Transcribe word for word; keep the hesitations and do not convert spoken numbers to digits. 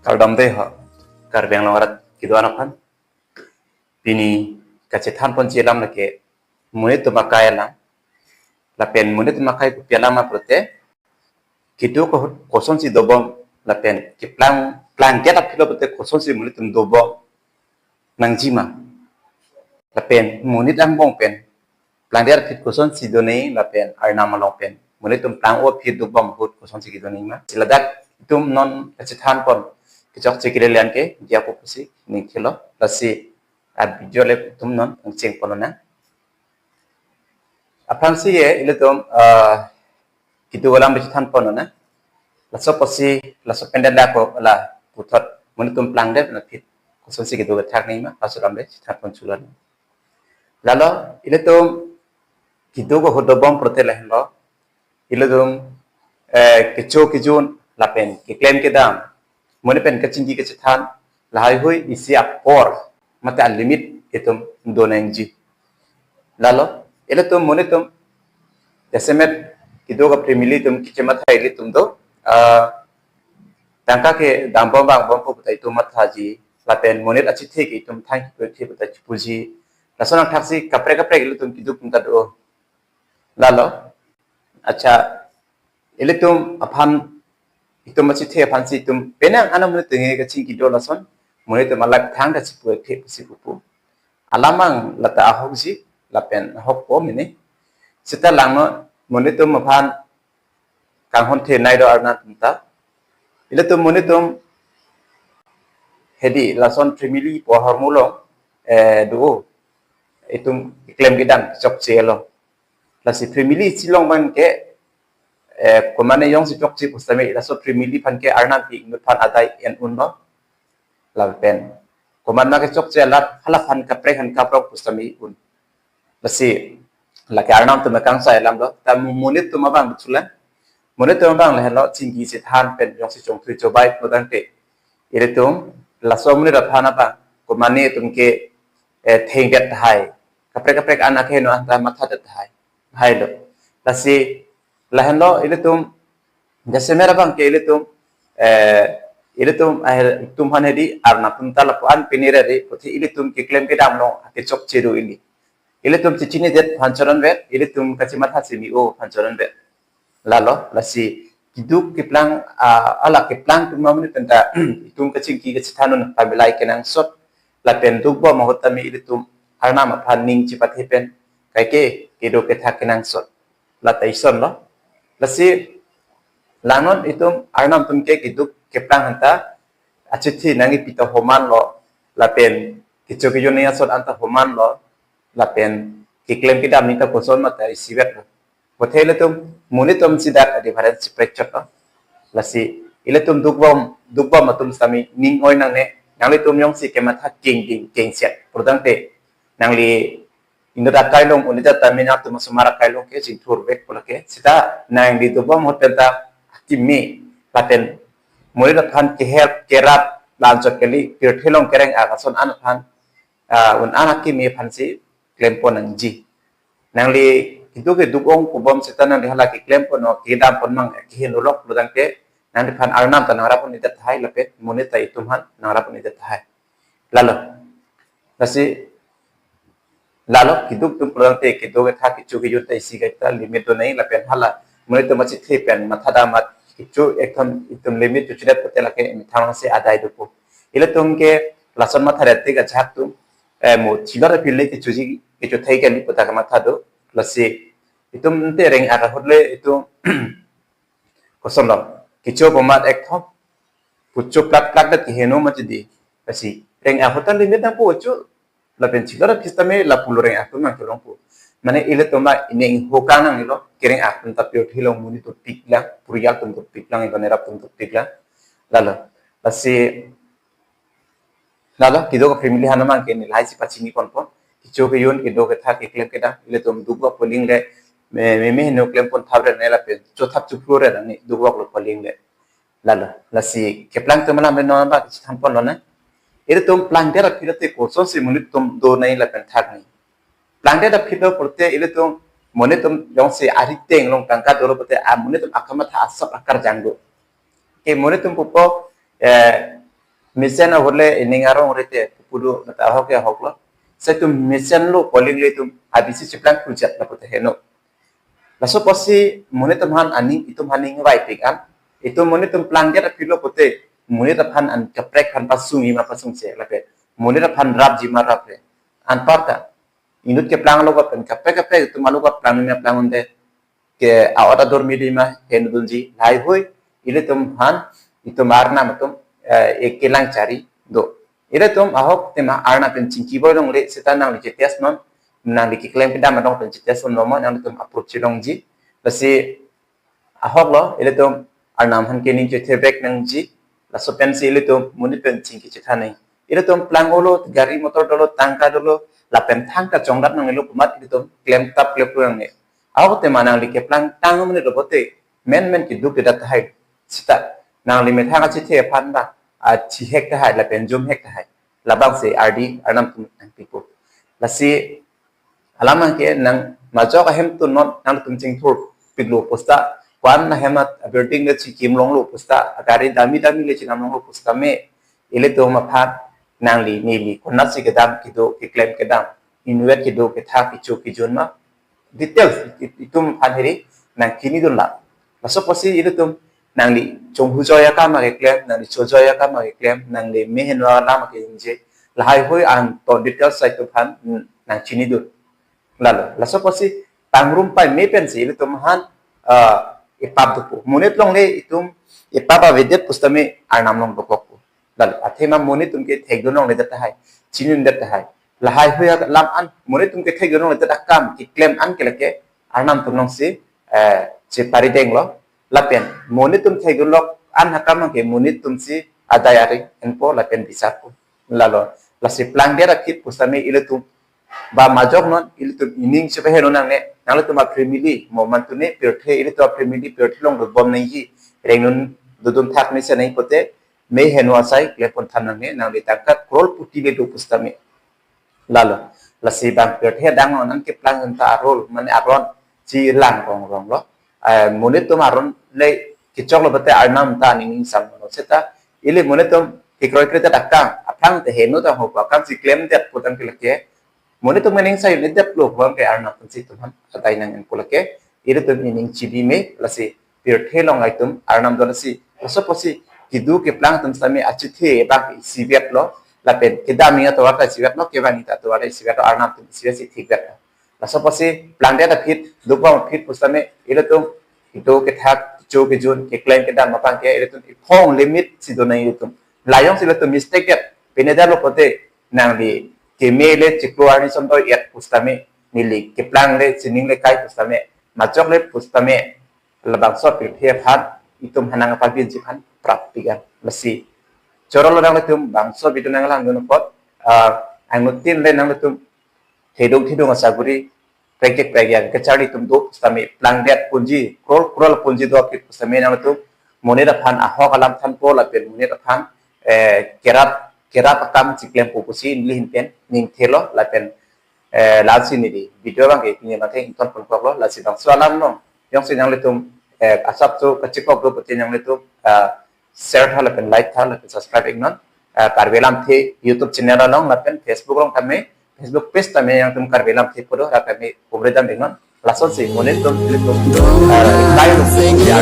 Kardom dei ho, Karbi Anglong arat kedo-an aphan. Pini kachethan ponji alam lake monit atum akai alam. Lapen monit atum akai kopi alam ma pulote, keduk ahut kosonsi dobom, lapen keplang, plangdet aphi lo pulote kosonsi monit atum dobom nangjima. Lapen monit angbong pen plangdet aphi kosonsi do nangji, lapen Arnam along pen monit atum plang-o aphi dobom ahut kosonsi kedo nangjima. Si ladak itum non kachethan pon kechokche kelele an ke diya po pusi ning kelo. Lasi a video le itum non pangcheng pon nang. Aphrangsi ke ilitum, ah, keduk alam le chethan pon nang. Laso apotsi, laso pen det ako la puthot monit atum plangdet aphi kosonsi keduk kethak nangjima, laso alam le chethan pon chulo nang. Lalo, ilitum keduk ahut dobom pulote lahenlo, ilitum, eh, kecho kejun lapen keklem kedam, monit pen kachingki kachethan, lahai hui isi apor mate alimit itum do nangji. Lalo, ilitum monit atum, jasemet keduk a-family atum kechematha ilitum do, ah, tangka kedambom vangbom pu puta itum mathaji, lapen monit achethe ke itum thang kipu the puta chipuji. Lason angthaksi kaprek kaprek ilitum keduk atum ta do. Lalo, accha, ilitum aphan, itum achethe aphansi itum penang ana monit atum ke kachingki do lason, monit atum alak thang ta chipu the pusi pupo. Alamang lata ahokji, lapen ahokpo mene. Seta langnon, monit atum aphan kanghon the nai do Arnam atum ta. Ilitum monit atum hedi lason family pu ahormu along, eh, do. Itum keklem kedam chokche along. Lasi family chelong abang ke, eh, komane jongsi chokche pusitame laso family aphan ke Arnam ke inut aphan adai en unlo. Lapen komat ma kechokche alat hala aphan kaprek aphan kaprok pusitame un. Lasi lake Arnam atum kangsai alam lo, ta monit atum abang betul la. Monit atum abang lahenlo chingki chethan pen jongsi chongthui chobai pulotangte, ilitum laso monit aphan abang komane atum ke, eh, thengdet tahai, kaprek kaprek an akeheno anta mathadet tahai, hailo. Lasi lahenlo ilitum, jasemet abang ke ilitum, eh, ilitum ahir itum aphan hedi Arnam atum ta lapu-an pini rere, puthot ilitum keklem kedam along kechokche do ili. Ilitum chechinidet aphan choronvet, ilitum kachematha chini-o aphan choronvet. Lalo, lasi keduk keplang, ah, ala keplang atum amonit pen ta itum kachingki kachethan un pamilai kenangsot, lapen dukbom ahut tame ilitum Arnam aphan ning chipathe pen kaike keduk kethak kenangsot. Lata isonlo. Lasi langnon itum Arnam atum ke keduk keplang anta achethe nangkepi ta homan lo, lapen kecho kejun nangji asot anta homan lo, lapen keklem kedam nangji ta koson mata isivet lo. Puthot ilitum monit atum si dak a-difference si prekchot lo. Lasi ilitum dukbom, dukbom atum sitame ning oi nangne, nanglitum jongsi kematha kengding kengsiat pulotangte, nangli inut akai along, unit ta Tamil Nadu atum asomar akai along ke chingthurvek pu lake. Seta nangli dukbom ahut pen ta akimi, lapen monit aphan kehelp kerap, la-anchot kali, pirthe along kereng-ak ason an aphan, ah, un an akimi aphansi klem pon nangji. Nangli keduk keduk ong kubom seta nangli hala keklem pon o kedam pon mang keheno lok pulotangte, nangliphan Arnam ta nangrap un-edet tahai, lapen monit ta itum aphan nangrap un-edet tahai. Lalo. Lasi lalo keduk atum pulotangte keduk kethak kecho kejun ta isi kaita limit do nangji, lapen hala monit atum achethe pen mathadam amat kecho ekdom itum limit chochidet pulote lake methang si adai dopo. Ilitum ke lason mathadet tik ajahak atum, eh, mo chilor aphi le kechoji kechothai kali pu ta kamatha do. Lasi itum ante reng-ak ahut le itum koson lo, kecho bomat ekthom pucho plak plak det keheno ma chidi. Lasi reng-ak ahut ta limit nangpo cho, lapen chilor aphi sitame lapulo reng-ak atum nangcholongpo. Mane ilitum ma ining hokang nangjilo, kereng-ak atum ta pirthe along monit dopiklang, purial atum dopiklang, iban erap atum dopiklang. Lalo, lasi lalo keduk a-family aphan mang ke neli lahai si pachini ponpo. Kecho kejun, keduk kethak, keklem kedam, ilitum dukbom pu aling le, me, meme heno klem pon thapre ne lapen chothap chophure ne dukbom lo pu aling le. Lalo, lasi keplang atum alam le non ba kachethan pon lonang. Ilitum plangdet aphi lote kosonsi monit atum do nangji lapen thak nangji. Plangdet aphi lo pulote ilitum monit atum jongsi ariteng along tangka dolo pulote amonit atum akamatha asap akarjang do. Ke monit atum pupo, eh, Mesen ahut le ining arong rete pudu mata ahok ke ahok lo. Seta itum mesen lo polling le itum A B C cheplang kujat lapu te heno. Laso apotsi monit atum aphan aning, itum aning vaipik an. Itum monit atum plangdet aphi lo pute monit aphan an kaprek aphan pasung ima pasung se lapen monit aphan rapji ma rapre. Anparta inut keplang lo pen kaprek kaprek itum alo keplang ma plang unde ke a-ot ador midi ma henodunji lahaihui ilitum aphan itum Arnam atum, eh, ekelang chari do. Ilitum ahok tema Arnam pen chingki boi longle seta nangli chetest non, nangli keklem kedam along pen chetest non mo, nanglitum approach longji. Lasi ahok lo, ilitum Arnam aphan kening chethebek nangji. Laso pensi ilitum monit pen chingki chethan nang. Ilitum plang olo, gari motor dolo, tangka dolo, lapen thangta chongdat nanglo komat ilitum klem tap klem pulang ne. Ahok tema nangli keplang tang monit lo pute menmen keduk kedat tahai. Seta nangli methang achethe aphan ba, achihek tahai lapen jumhek tahai. Labangsi ardi Arnam atum nangpipo. Lasi alam abangke nang majok ahemtun non nangtum chingthur piklo pusita, ko-an ahem a-building le chikim longlo pusita, gari dami dami le chinam longlo pusitame ilitum aphan nangli neli konatsi kedam kedo, keklem kedam, inutvet kedo kethak kecho kejun ma details it-, itum aphan heri nangchinidun la. Laso apotsi ilitum nangli chonghujoi akam ma keklem, nangli chojoi akam ma keklem, nangli meheno alam ma kejingje, lahaihui an to details sa itum aphan nangchinidun. Lalo, laso apotsi pangrum pai me pensi ilitum aphan, ah, epap dopo. Monit longle itum epap avedet pusitame Arnam along dokokpo. Lalo, athema monit atum ke thekdun longledet tahai, chinidundet tahai. Lahaihui alam an monit atum ke thekdun longledet akam keklem an ke lake Arnam atum alongsi, eh, cheparideng lo. Lapen monit atum thekdun lok an akam abangke monit atumsi adai ari enpo lapen bisarpo. Lalo, lasi plangdet aphi pusitame ilitum ba majok non ilitum ining chepaheno nangne, nanglitum a-family mo mantune pirthe, ilitum a-family pirthe along dobom nangji, rengdun dodun thak ni se nang pute meheno asai klepon than nangne, nangli tangka crorepati le do pusitame. Lalo, lasi bang pirthe adang non an keplang ta arol mane aron chilang rong rong lo. Eh, monit atum aron le kechok lo pute Arnam ta ning ning sam lo seta ili monit atum kekroi kre ta dakang aphrang te heno ta ho pa kam si klemdet putang ke lake monit atum ning sai le det lo bang ke Arnam atumsi itum aphan adai nang enpo lake ilitum ining chibi me. Lasi pirthe along itum Arnam do lasi, laso apotsi kedo keplang atum sitame achethe bang isivet lo, lapen kedam ning atovar ta isivet lo, kevang ning ta atovar ta isivet lo, Arnam atum isivet si thikvet lo. Laso apotsi plangdet aphi, dobom aphi pusitame ilitum kedo kethak kecho kejun keklem kedam abangke ilitum iphong limit si do nang ilitum. Layong si ilitum mistake det, pine det lo pute nangli keme le chiklo arni som do-et pusitame, neli keplang le sining le kai pusitame, majok le pusitame, labangso pirthe aphan itum aphan nangpabiji aphan prap pigan. Lasi choro lo nanglitum bangso video nanglangdun apot, ah, anuttin le nanglitum thedung thedung asaguri, prekjak prekjak kacharli atum do pusitame, plangdet ponji, crore crore ponji do aphi pusitame nanglitum monit aphan ahok alam thanpo lapen monit aphan, eh, kerap kerap akam chiklempo pusi neli ahin pen ningthelo lapen, eh, lasi neli video abangke pini abangke ingtonpon koklo. Lasi bangso alam non jongsi nanglitum, eh, asap so kachikok do pute nanglitum, eh, share tha lapen like tha lapen subscribe iknon, eh, Karbi Lamthe YouTube channel along lapen Facebook along tame, Facebook page tame nangtum Karbi Lamthe pu do ra tame pumri dam iknon. Lasonsi monit atum ilitum, eh, kai atum ya